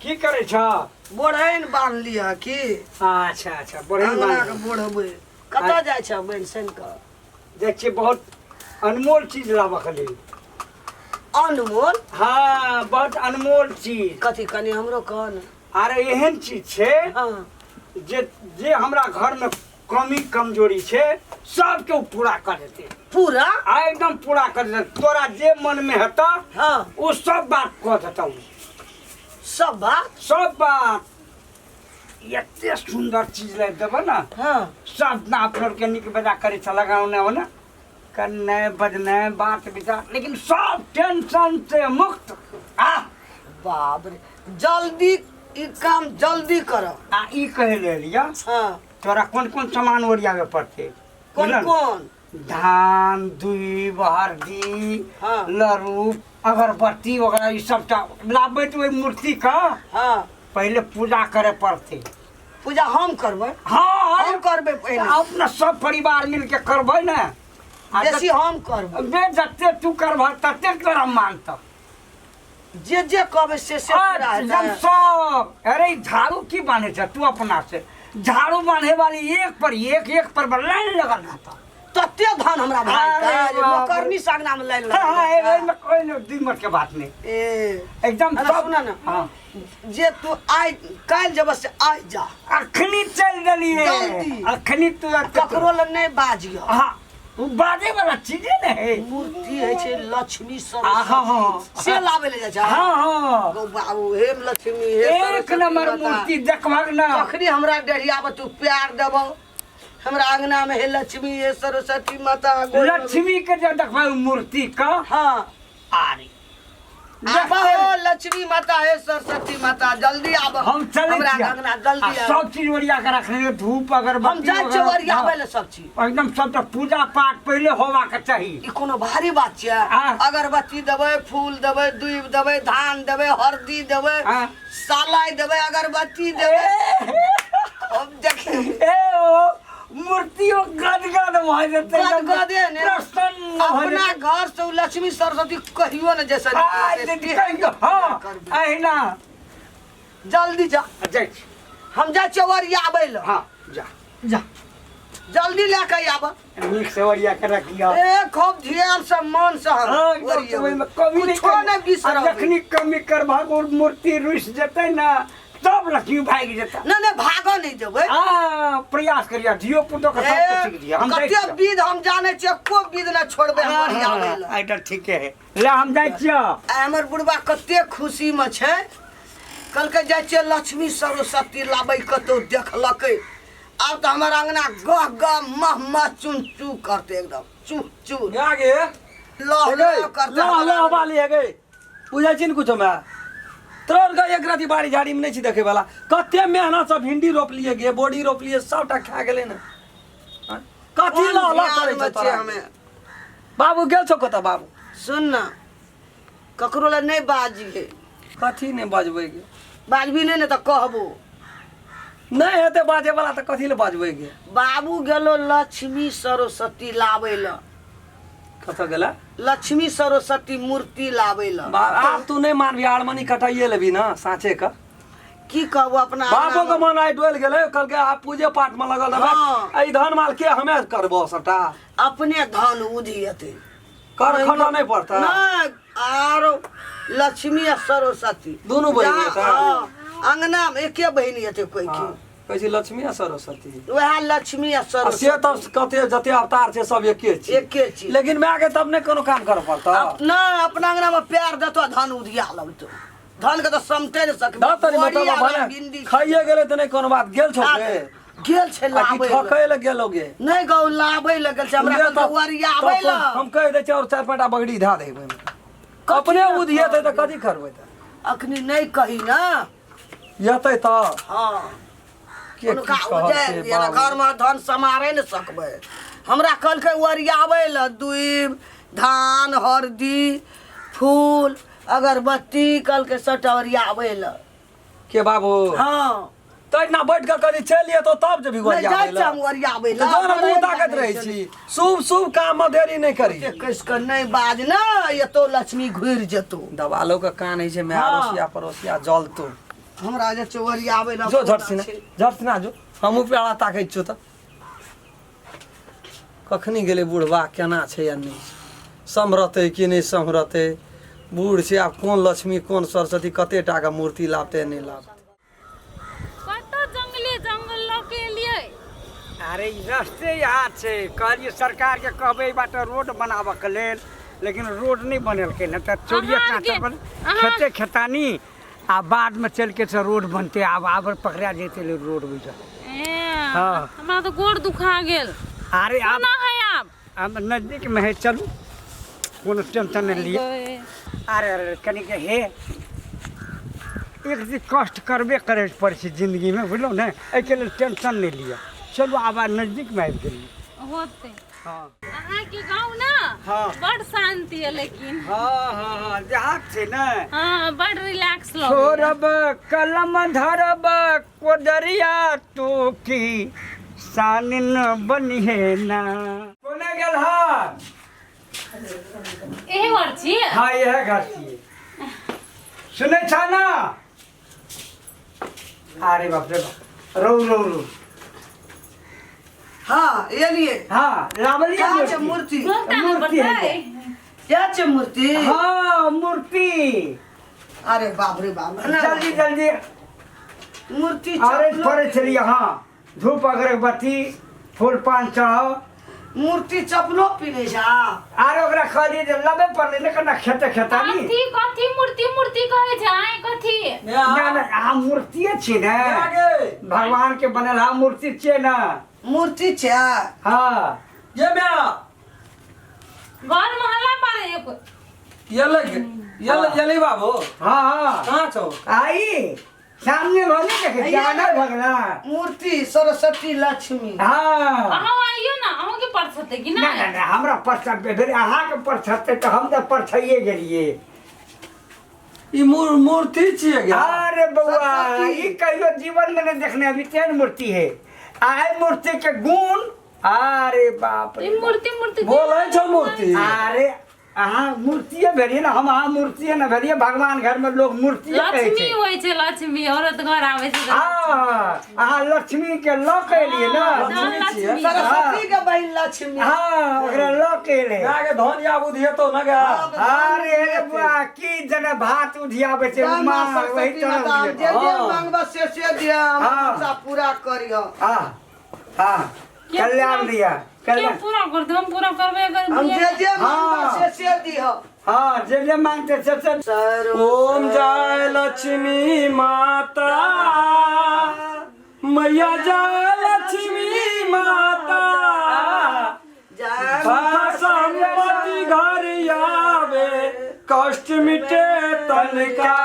की करै छ? बोढ़ैन बान्ह लिअ की। अच्छा अच्छा, बोढ़ैन अंगना बान्ह। के बोढ़बै। कतऽ जाइ छ बनि सनि कऽ? जाइ छियै बहुत अनमोल चीज लाबऽ के लेल। अनमोल? हाँ, बहुत अनमोल चीज। कथी, कनि हमरो कह ने। अरे एहन चीज छै जे जे हमरा घर में कमी कमजोरी छै सबके ओ पूरा कर देतै। पूरा? आ एकदम पूरा कर देतै। तोरा जे मन में हेतौ ओ सब बात कह देतौ। सब बात? सब बात। एते सुंदर चीज लाबि देबऽ ने, सब नाप के नीक बेजा करै छ, लगाउने ओने करने बजने बात विचार, लेकिन सब टेंशन से मुक्त। आ बाप रे, जल्दी ई काम जल्दी कर। आ ई कहे ले लिया, तोरा कोन कोन सामान ओरियाबे पड़तै? कोन? बुझल? कोन? धान, दूब, हरदी, लड़ू, अगरबत्ती वगैरह, ई सबटा लाबे तऽ ओहि मूर्ति का पहले पूजा करे पड़तै। पूजा हम करबै? हाँ। हम करबै पहिले। अपना सब परिवार मिलके करबै ने। आ बेसी हम करबै। बे जते तू करबह तते तोरा मानतौ। जे जे कहबै से से पूरा हेतै। एकदम सब। अरे ई झाड़ू की बांधे छ तू अपना से? झाड़ू बांधे वाली एक पर एक, एक पर पर लाइन लगल रहता। तते धन हमरा भाई अरे का, जे बाप रे। मकरनी सागना में लाइन लगल हाँ, रहता। एहिमे कोई नहीं दिम्मत के बात नहीं। ए, एकदम अरे सब। सुना ना। हाँ। जे तू आइ काल्हि जब से आइ जा। अखनी चल देलिए। जल्दी। अखनी तू ककरो लग नहीं बाजियो। हाँ, वो बाजे वाला चीजे ने है। मूर्ति है छे लक्ष्मी हाँ, हाँ। सरस्वती से लावे ले जा। हाँ, हाँ। गौ बाबू, हे लक्ष्मी, हे एक सरस्वती नंबर माता। मूर्ति देखबहक ना। तखनी हमरा डरियाब तू प्यार देबो हमरा अंगना में, हे लक्ष्मी, हे सरस्वती माता, गोर लगो। लक्ष्मी के जब देखबा मूर्ति का, आरे आबो हो लक्ष्मी माता, हे सरस्वती माता, जल्दी आबो। हम चले हमरा छियै। अंगना जल्दी आ आबो। सब चीज ओरिया के रखने, धूप अगरबत्ती हम जाइ छियै वगैरह। ओरियाबै लए सब चीज। एकदम सब तऽ पूजा पाठ पहिले होबाक चाही। ई कोनो भारी बात छै? आ। अगरबत्ती देबै, फूल देबै, दूब देबै, धान देबै, हरदी देबै, आ। सलाई देबै, अगरबत्ती देबै, हम देखे। ए ओ मूर्तियो गदगद भऽ जेतै। गदगदे ने। प्रसन्न भऽ अपना जेतै। घर से उ लक्ष्मी सरस्वती कहियो ने जैसे आ, जे कहियो, हाँ, अहिना। जल्दी जा। जाइ छी। हम जाइ छियै ओरियाबै लए। हाँ, जा। जा, जल्दी लए के आब। नीक से ओरिया के रखियो। ए खूब ध्यान से, मन से हम हाँ, एकदम से ओरियेबै। ओहिमे कमी नहीं कुछो करी। नहि बिसरबै। आ जखनी कमी करबहक और मूर्ति रुसि जेतै ने, तब लक्ष्मी भागि जेतै। नहि नहि, भागऽ नहि देबै। आ प्रयास करिया, धियो पुतो के सब सीख दिया। हम जाइ कते छियौ। विध हम जानै छियै, एको विध नहि छोड़बै हम ओरियाबै लए। हाँ, एटा ठीके है। ले हम जाइ छियौ। आ हमर बुढ़बा कते खुशी में छै, कहलकै जाइ छियै लक्ष्मी सरस्वती लाबै, कतौ देखलकै। आब तऽ हमर अंगना गह गह मह मह चुन चू करतै, एकदम चू चू। क्या गे? लह लह करतै। लह हमर लह अंगना। वाली है गे, बुझै छी ने कुछो में तोर के एक राति बाड़ी झाड़ी में नहीं छी देखे वाला। कते मेहनत से भिंडी रोपलिए गे, बोड़ी रोपलिए, सबटा खा गेलै ने। हाँ? कथी कोन लह लह ध्यान करै में छौ छियै तोरा? हमे? बाबू गेल छौ कतऽ बाबू? सुन ना, ककरो लए नहि बाजिहे। कथी नहि बजबै गे? बाजबी नहि ने तऽ कहबो। नहि हेतै बाजे वाला तऽ कथी लए बजबै गे? बाबू गेलो लक्ष्मी सरस्वती लाबै लए। कतऽ गेला? लक्ष्मी सरस्वती मूर्ति लाबै लए। आब तू नहि मानबी, आड़मनी कटाइए लेबी ने साँचे के। की कहबो अपना बापो के अंगना मे- मन आइ डोलि गेलै, कहलकै आब पूजे पाठ में लगल रहबै। एहि धन माल के हमे करबो सबटा। अपने धन उधि एतै। कर खटऽ नहि पड़तै। नहि, आरो लक्ष्मी आ सरस्वती दुनू बहिन जहाँ- एतै? हाँ, अंगना मे एके बहिन एतै कोई की। हाँ, कहै छी लक्ष्मी आ सरस्वती। वएह लक्ष्मी आ आ से सरस्वती। तब कते जते अवतार छै सब एके छै। एके छै। लेकिन माय के तब नहि कोनो काम करऽ पड़तौ। नहि, अपना अंगना मे पैर देतो धन उधिया लगतो, धन के तऽ समटे नहि सकबे। दस तनी बड़ी मतलब आदमी भने भिंडी खाइए गेलै तऽ नहि कोनो बात, गेल छौ गे? गेल छै आ की लाबै लए। ठकै लए गेलो गे? नहि गौ, लाबै लए गेल छै हमरा। ले कहलकै ओरियाबै तब लए। हम कहि दै छियै और चारि पाँचटा बगड़ी धए देबै ओहिमे। अपने उधिएतै तऽ कथी करबै तऽ? अखनी नहि कही ने। एतै तऽ हाँ। के की हुनका कहलकै उजै जेना बाबू? घरमे धन सम्हारे नहि सकबै। हमरा कहलकै ओरियाबै लए दूबि, धान, हरदी, फूल, अगरबत्ती, कहलकै सबटा ओरियाबै लए। के बाबू? हाँ। तऽ एहिना बैठ कऽ कनि चलि एतौ तब जेबही नहि ओरियाबै जाइ लए। छियै हम ओरियाबै लए। तऽ जहन मुँह ताकैत रहै छी, शुभ शुभ काममे देरी नहि करी। ओते कसि कऽ नहि बाज ने, एतौ लक्ष्मी घुरि जेतौ। दबालो के कान होइ छै माय। हाँ। अड़ोसिया पड़ोसिया जलतौ। हमरा जे चौरियाबै लए जो झट सिना, झट सिना जो। हमहूँ प्यारा ताकै छियौ। तऽ कखनी गेलै बुढ़बा, केना छै या नहि छै, सम्हरतै कि नहि सम्हरतै? बूढ़ छै आब, कोन लक्ष्मी कोन सरस्वती कते टाके मूर्ति लाबतै नहि लाबतै। कतऽ जंगले जंगल लऽ के एलियै? अरे ई रस्ते यहाँ छै। कहलियै सरकारके कहबै एहि बाटे रोड बनाबऽके लेल, लेकिन रोड नहि बनेलकै ने तऽ चोरिये अहाँ काँचा आरके- पर अहाँ- खेते खेतानी आ बादमे चलि के से रोड बनतै। आब आब पकड़ा जेतै रोड बुझल। ए, हाँ। हमरा तऽ गोड़ दुखा गेल। अरे आब कोना है आब? आब नजदीकमे है, चलू, कोनो टेंशन नहि लिअ। अरे अरे कनिक हे एक दिन कष्ट करबे करै पड़ै छै जिन्दगीमे, बुझलहुँ ने? एहिके लेल टेंशन नहि लिअ। चलू, आब नजदीकमे आबि गेलियै। होतै। हँ। अहाँके गाँव ना हाँ। बड़ शांति है लेकिन। हँ हँ हँ, देहात छै ने। हाँ, बड़ रिलैक्स लगैया। छोड़ब कलम धरब कोदरिया तो की सानिन बनिहे ना। कोने गेल हन? एहे घर छी? हाँ, इएह घर छियै। सुनै छ ना? अरे बाप रे बाप, रौ रौ रौ। हाँ, एलियै। हाँ, लावलियै। क्या छै मूर्ति? बोलता ना। मूर्ति है। पड़तै। क्या छै मूर्ति? हाँ, मूर्ति। अरे बाप रे बाप! जल्दी जल्दी। मूर्ति अरे चपलो। पड़े छलियै। हाँ, धूप अगरबत्ती फूल पान चढ़ाओ। मूर्ति चपलो पिन्है छै आर ओकरा कहलियै जे लबे पड़लै ने कना खेते खेतानी। कथी कथी मूर्ति मूर्ति कहै छै आइ, कथी? ना ना, अहाँ मूर्तिए छी ने, भगवान के बनल। हाँ, मूर्ति छियै ने। मूर्ति छै। हाँ। ये म्या। घर मोहल्ला पर एक ये लग ये ये बाबू। हाँ हाँ। कहाँ छौ? आई सामने भले देखे जाना भगना। मूर्ति सरस्वती लक्ष्मी। हाँ। अहाँ आइयो ना, अहूँ के परछते कि ना? ना ना, हमरा परछत भेल, अहाँके परछते तऽ हम तऽ परछैये गेलियै। ई मूर्ति छियै गे? अरे बउआ, सरस्वती। ई कहियो जीवन में नहीं देखने अभी तेहन मूर्ति है। आए मूर्ति के गुण, अरे बाप रे। ई मूर्ति मूर्ति बोलै छौ मूर्ति। अरे अहाँ मूर्तिए भेलियै ने, हम अहाँ मूर्तिए ने भेलियै। भगवान घर में लोग मूर्तिए कहै लक्ष्मी छै। होइ छै, लक्ष्मी औरत घर आबै छै तऽ। हाँ, अहाँ लक्ष्मी के लऽ के एलियै ने। हाँ, लक्ष्मी छियै। लक्ष्मी। सरस्वती के बहिन लक्ष्मी। हाँ, ओकरा लऽ के एलै। ना गे, धन या बुद्धि हेतौ ना गे। अरे रे बुआ, की जना भात उधियाबै छै। जय माँ माँ वही सरस्वती तरह माता, हम जे उधियेतै। जे हाँ। मांगबा से से दिया, हम हाँ। मनसा पूरा करिह। हाँ हाँ। के कल्याण पूरा- दिया के कल्याण। पूरा कर दे, हम पूरा करबे कर। हम जे जे मांगबा हाँ। से से दिह। हाँ, जे जे मांगते से से। सर ओम जय लक्ष्मी माता, मैया जय लक्ष्मी माता। जय संपत्ति घर आवे, कष्ट मिटे तन का।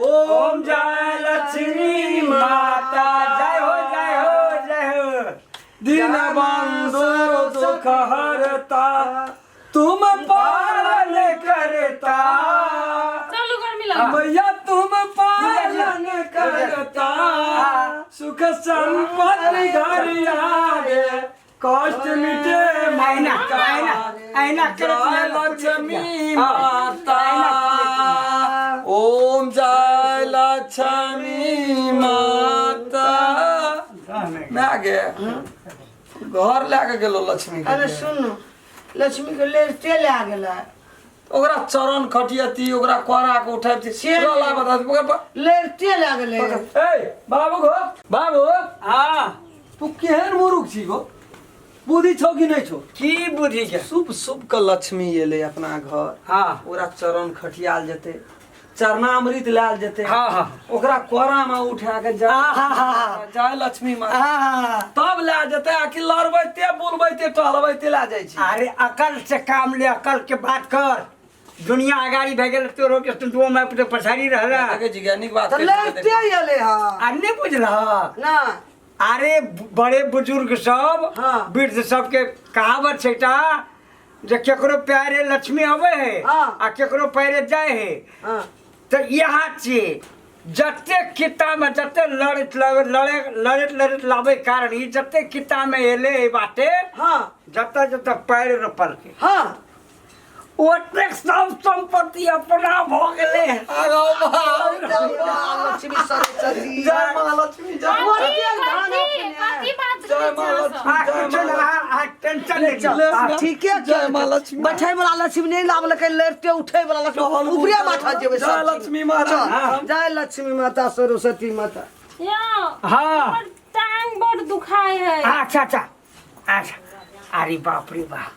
ओम जय लक्ष्मी माता। जय हो, जय हो, जय हो। दीन बंधु दुख हरता, तुम पालन करता। चलू, गर्मी लगा। मैया तुम पालन करता, सुख संपत्ति घर आवे, कष्ट मिटे मन आईना का। आईना आईना करत। जय लक्ष्मी माता, ओम जय लक्ष्मी माता। मैं गे घर लए के गेलो लक्ष्मी के। अरे सुन, लक्ष्मी के लेते ले गेलै। ओकरा चरण खटियती, ओकरा कोरा के उठाबती। से- रला बता ओकरा लेते ले गेलै। ए बाबू गो, बाबू। हाँ। तू केहन मुरुख छी गो? बुद्धि छौ कि नहि छौ? की बुद्धि के? शुभ शुभ के लक्ष्मी एलै अपना घर। हाँ। ओकरा चरण खटियाल जेतै, चरणामृत लायल जेतै। हाँ हाँ। ओकरा कोरा में उठा के जा आहा। जय लक्ष्मी माता हाँ। तब लए जेतै। आखिर लड़बैते बुलबैते टहलबैते लए जाइ छी। अरे अकल से काम ले, अकल के बात कर। दुनिया अगाड़ी भए गेल, तोरो के दो में अपने पछाड़ी रहला। देखै छी गे, नीक बात तऽ कहै छी, लेते एलै हँ। आ नहि बुझलह? ना। अरे बड़े बुजुर्ग सब, हाँ। वृद्ध सबके कहावत छै टा जे केकरो प्यारे लक्ष्मी अबै है हाँ। आ केकरो पैरे जाय है। हाँ। तऽ इएह छियै, जते किताबमे जते लड़ैत लड़े लड़ैत लड़ैत लाबै कारण ई जते किताबमे एलै एहि बाटे, हाँ। जतऽ जतऽ पैर रोपलकै, हाँ। ओतेक सब सम्पत्ति अपना भऽ गेलै। आरो बाप। लक्ष्मी सरस्वती। जय महालक्ष्मी, जय। कथी धान कथी अपने। कथी बात जय करै छी अहाँ महालक्ष्मी। सब? आ कुछ ना, आ टेंशन नहीं ले। आ, ठीके जय माँ लक्ष्मी। बैठे वाला लक्ष्मी नहीं लाबलकै, लड़ते उठे वाला लक्ष्मी चल, ऊपरे माथा जेबै जय सब चीज। लक्ष्मी महाराज। चल, हाँ। जय लक्ष्मी माता, सरस्वती माता। यौ, हाँ। हमर टांग बड़ दुखाय है। अच्छा अच्छा अच्छा, अरे बाप रे बाप,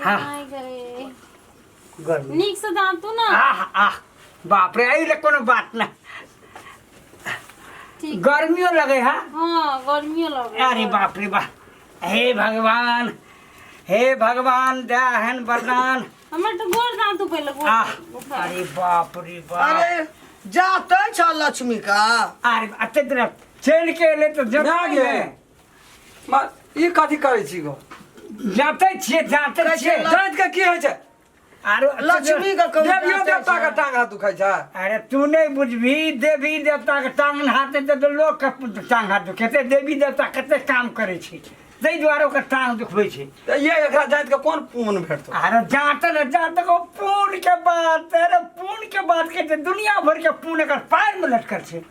हाँ। दुखाय गए। गर्मी। नीक से दाँतू ना। आह आह, बाप रे, एहि ले कोनो बात ना। ठीक। गर्मियो लगे है। हाँ, गर्मियो लगे। अरे बाप रे बाप, हे भगवान, हे भगवान, दयाहन वरदान। हमर तऽ गोर दाँतू पहिले, गोर आह दुखाय। अरे बाप रे बाप। अरे जाते छ लक्ष्मी का। अरे अते दिन चल के एले तऽ भए जते गेल। ई कथी करै छी गो? जाते छियै, जाते छियै। जाइत के की होइ छै? आरो लक्ष्मी के कहू देवियो जाते देवता के छ। टांग हाथ दुखाइ छै? अरे तू नहीं बुझबी, देवी देवता के टांग हाथ तऽ लोक के टांग हाथ दुखेतै? देवी देवता कते काम करै छै, ताहि दुआरे ओकर टांग दुखबै छै। तऽ ये एकरा जाइत के कोन पुण्य भेटतौ? अरे जात न जात को पुण्य के बात, अरे पुण्य के बात के तऽ दुनिया भर के पुण्य एकर पैर में लटकल छै।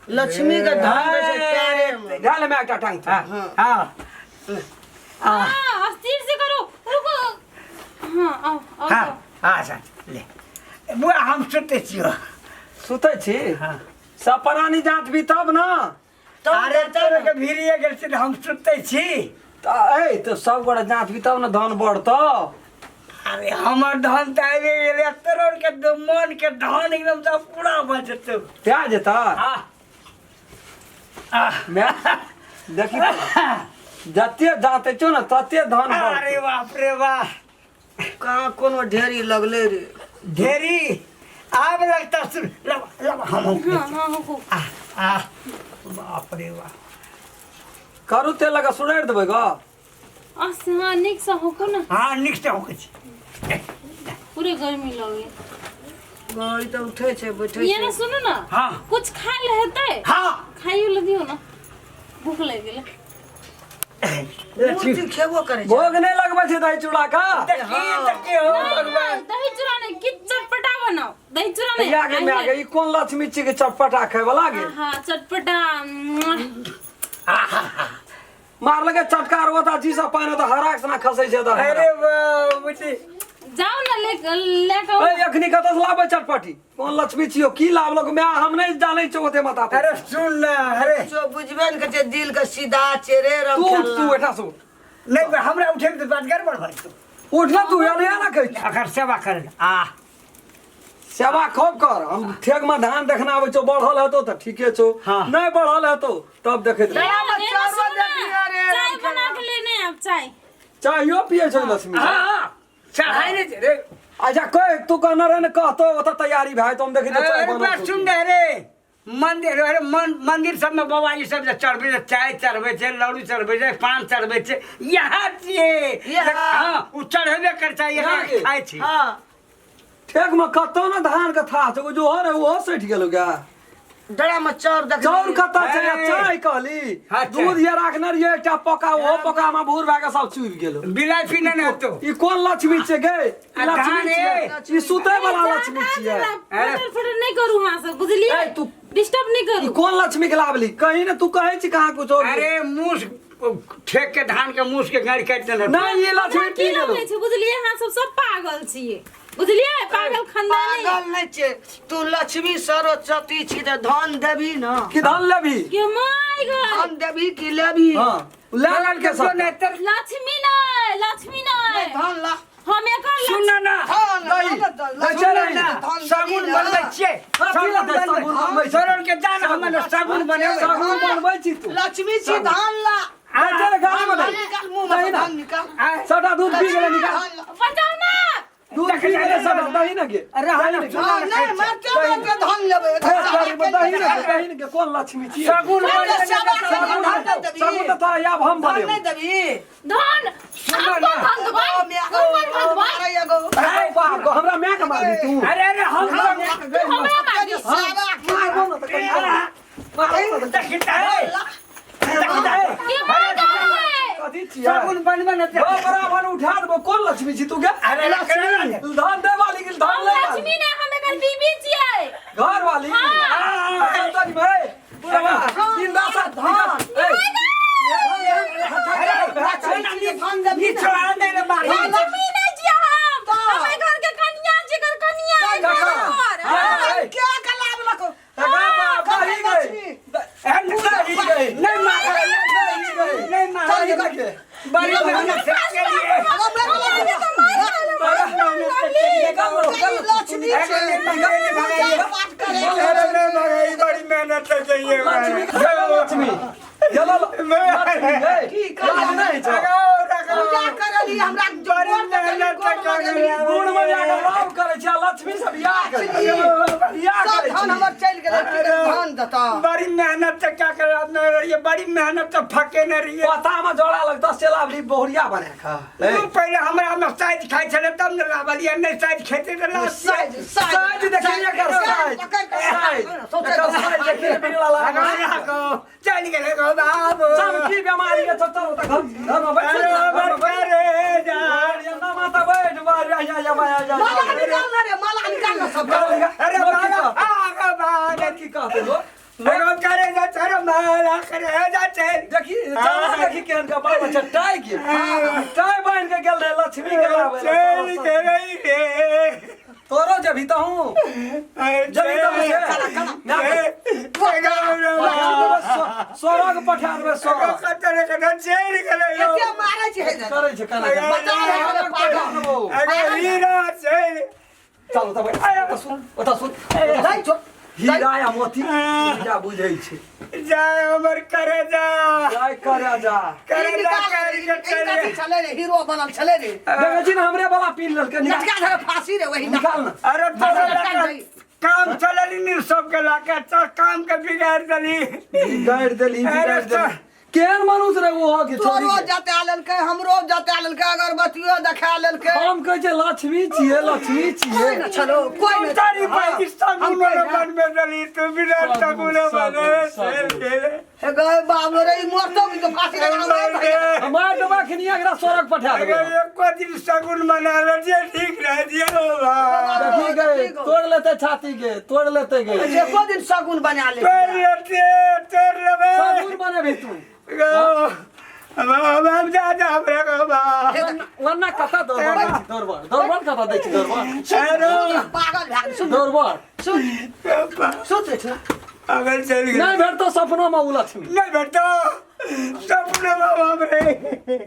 लक्ष्मी के धन दै छै प्यारे में। जा ले, एकटा टांग हाँ हाँ। हाँ, अस्थिर से करो, रुको, हाँ, आओ आओ। हाँ। जाओ। हाँ, अच्छा ले बुआ, हम सुतै छियौ। सुतै छी? हाँ। सब प्राणी जात भी तब न। तब अरे जाते तोरे न। के भीड़िए गेल छै तऽ हम सुतै छी। तऽ ए तऽ सब गोटा जात भी तब न धन बढ़तौ। अरे हमर धन तऽ आबि गेलै, तोरो के मन के धन एकदम तऽ पूरा भऽ जेतौ। प्या जेता। आ आ मैं देखी तऽ, जते जाते छौ ने तते धन अरे बढ़तौ। बाप रे बाप। कहाँ कोनो ढेरी लगले रे? ढेरी आब लगता, सुन लब लब हम हाँ हाँ, रुको। आ आ, बाप रे बाप। करू तेल लगा सुड़ारि देबै गो। अस हाँ, नीक से होको ना। हाँ, नीक से होकै छै। पूरे गर्मी लगे। गई तऽ उठै छै, बैठै ये ना छै। सुनू ना। हाँ। कुछ खाय ले हेतै? हाँ। खाइयो ले दियो ना, भूख लागि गेलै। मूर्ति खेबो करै छै। भोग नहि लगबै छै दही चूड़ा का? देखी देखी हो नहीं, भगवान। नहीं, दही चूड़ा नहीं, कि चटपटा बनाओ, दही चूड़ा नहीं। या गे माय गे, ई कोन लक्ष्मी छी के चटपटा खाय वाला गे? हाँ, चटपटा, मुआ। मार लगे चटकार होता जी सब पानि तऽ हराक सना खसै छै तऽ। अरे वाह बुझी। जाओ ना, ले ले के आओ। ए अखनी कतऽ से लाबै चटपटी? कोन लक्ष्मी छियौ, की लाबलक माय, हम नहि जानै छियौ ओते माथा पर। अरे सुन ना, अरे जो बुझबे ने करै छै, दिल के सीधा चेरे रंग तू उठ, खेलना। तू एठा से उठ। नहीं बे, हमरा उठे में तऽ बात गड़बड़ भऽ जेतौ। उठ ना तू, एना ना कहै छी। अकर सेवा कर आ। सेवा खूब कर, हम ठेक में धान देखना आबै छौ, बढ़ल हेतौ तऽ ठीके छौ। हाँ। नहि बढ़ल हेतौ तब देखैत रह। ये ना, बच्चा ये ना, रो सुनो ना, देखिए रे, चाय राम बना के लेने आप चाय। चायो पियै छौ लक्ष्मी? हाँ हाँ, चाहे नहीं रे। अच्छा कह, तू कहने रहे ने कहतो ओतऽ तैयारी भए तो हम देखै छियै चाय अरे बनल बात छौ। सुन ने रे, मंदिर, अरे मंदिर सब में बाबा ई सब जे चढ़बै छै, चाय चढ़बै छै, लड्डू चढ़बै छै, पान चढ़बै छै, यहाँ छियै। यहाँ। हाँ, ओ चढ़ेबे करै छै, यहाँ यहाँ के। खाइ छी। हाँ। ठेक में कतौ ने धान के थाह छौ, जो हो रे ओहो सटि गेलौ गे। डरा में चाउर देख। चाउर कतऽ छै? अरे। चाय कहली। हाँ, चाय। दूध ये राखने रहियै एकटा पका, ओहो पका में भूर भए के सब चुबि गेलौ। बिलाइ पीने नहि हेतौ। ई कोन लक्ष्मी छै गे? ई आ लक्ष्मी धान छियै? ए। ई सुतै वाला लक्ष्मी छियै? फटर फटर नहीं करू हाँ सब, बुझलिए? ए, तू- डिस्टर्ब नहीं ई करू। कोन लक्ष्मी के लाबली कहीं ने? तू कहै छी कहाँ कुछ और? अरे मूस ठेक के धान के मूस के गाड़ि काटि देने। नहीं, ई लक्ष्मी हमरा पी की गेलौ। लगै छै, बुझलिए? हाँ सब सब पागल छियै, बुझलिए? पागल खानदानी। पागल नहीं छै तू, लक्ष्मी सरस्वती छी तऽ धन देबी न। कि धान लेबही? के my God. धन देबी कि लेबी? हाँ, ले लेल के जो सब। नहि तर लक्ष्मी नहीं, लक्ष्मी नहीं। धन ला। हम एकर सुन ना। धन नहीं, ला, नहीं, लक्ष्मी नहीं, धन देबी साबुन न। बनबै छियै। हाँ, साबुन की लगतै? बनबै। साबुन बनबै छी। सरोर के जान हमर साबुन बनेबै। साबुन बनबै छी तू? लक्ष्मी छी, धन ला। आ, चल गाड़ी में धन दे। निकाल, मुंह में से दही ना। धन निकाल। आ, सबटा दूध पी गेलै, निकाल। धन ला। बचाओ ना। दूध पी गेलै सबटा, दही ने गे। अरे हाँ, दही ने गे। हाँ, नहीं, मारते मारते धन लेबै। हे, गाड़ी में दही ने गे, दही ने गे, कोन लक्ष्मी छी? साबुन अरे बनेबै। सेवा साबुन धन नहि देबही। साबुन तऽ तोरा आब हम धन बनेबै। नहि देबही। धन सुनो हम ना। कोन धन देबै? कोन धन देबै? मारै एगो। अरे बाप गो, हमरा माय के मारबी तू? अरे अरे, हम सब तू हमरा मारबी? सेवा मारबो न तऽ कहियो। मारबो न तऽ देखी तऽ हे, देखी तऽ हे। के मार गए? कथी छियै? साबुन बनबै ने गो बराबर उठा देबो। कोन लक्ष्मी छी तू गे? अरे लक्ष्मी। धन दे वाली कि धन हम ले वाली? लक्ष्मी ने, हम एकर बीबी छियै। घर वाली। हाँ। हाँ, तनी भाई। गई। नहीं मार, नहीं नहीं मार। चल निकल के। बड़ी मेहनत से केलिए। बड़ा मेहनत से केलिए। लक्ष्मी छै, पूजा पाठ करे। अरे नहीं भगाई, बड़ी मेहनत से केलिए। लक्ष्मी लक्ष्मी चलो लक्ष्मी गई। की करिए? लाज नहीं छौ। पूजा करली हमरा बड़ी मेहनत से केलिए। गुण में जाके राम करै छै आ लक्ष्मी से बियाह करै छै। बियाह सब करै धन छै। हमर चलि गेलै, की करी, धन देता। बड़ी मेहनत से क्या कर नहीं रही है, बड़ी मेहनत से फके नहीं रही है। पता में जोड़ा लगता सेला भी बहुरिया बना के। तू पहले हमरा में साइज खाइ छले तब ने लावलिए, नहीं साइज खेते तऽ ला। साइज साइज देखिए एकर साइज। साइज एकर साइज देखिए बिगड़ा लगा लाग। राखो, चलि गेलै गो बाबू। सब की बीमारी है चल चल ओतऽ घर घर में बैठ। अरे घर में बैठ। करे जा। ना माता बैठ बाहर या या या या या। माला निकाल ना रे, माला निकाल ना सब। अरे लोग की माला कहत? आगे बाबू। लोग की कहते लोग? अरे करे जा, चल माला करे जा चल। देखी जाना देखी केहन का बाल बच्चा टाई के टाई बांध के गेल रहे लक्ष्मी के लावे ला। चल गेलै रे। तोरो जब ही तहूं जब ही तहूं से ना स्वर्ग पठा देबै स्वर्ग। एते मारै छै हे जे। करै छै करै छै। बचा रे हमरे पागल। चल ओतऽ बैठ, ओतऽ सुन, ओतऽ सुन। जाइ छो। हीरा या मोती पूजा बुझै छै। जाय हमर करे जा। जाय करे जा। करे ई जा निकाल, कर ई के चल। कथी छलै रे, हीरो बनल छलै रे। देखै छी ने हमरे वाला पी लेलकै। निकाल। लटका धरे फांसी रे वही। निकाल ना। अरे तोरा लगा काम चलली नहीं सबके लाके चल, काम के बिगाड़ देली। बिगाड़ि देली बिगाड़ि देली। केहन मनुष्य रे वो के छोरी तोरो के। जता लेलकै, हमरो जता लेलकै, अगरबत्तियो देखा लेलकै। हम कहै छै लक्ष्मी छियै लक्ष्मी छियै। कोइ न छलो, कोइ न। तारी पाकिस्तान हम में कोइ ना। बन में देली तू बिना सगुन बने चल गेले। हे गए बाबू रे, ई मरतो की तो फांसी लगा अरे मार देबा खिनी एकरा स्वर्ग पठा देबै। अगर एको दिन सगुन मना ले जे ठीक रह दियो बा। देखी गए तोड़ लेते छाती के तोड़ लेते गए। एको दिन सगुन बना ले। तोड़ लेते तोड़ लेबे। सगुन बनेबी तू। गो अब हम जा जा हमरा गो बा। वरना कता दौड़बड़ दै छी दौड़बड़ दौड़बड़ कता दै छी दौड़बड़। अरे पागल भए गेल, सुन दौड़बड़ सुन सुन रे, सुन। अगर चल गेल। नहीं भेटतो सपनो में उ लक्ष्मी। नहीं भेटतो सपनो में बाप रे।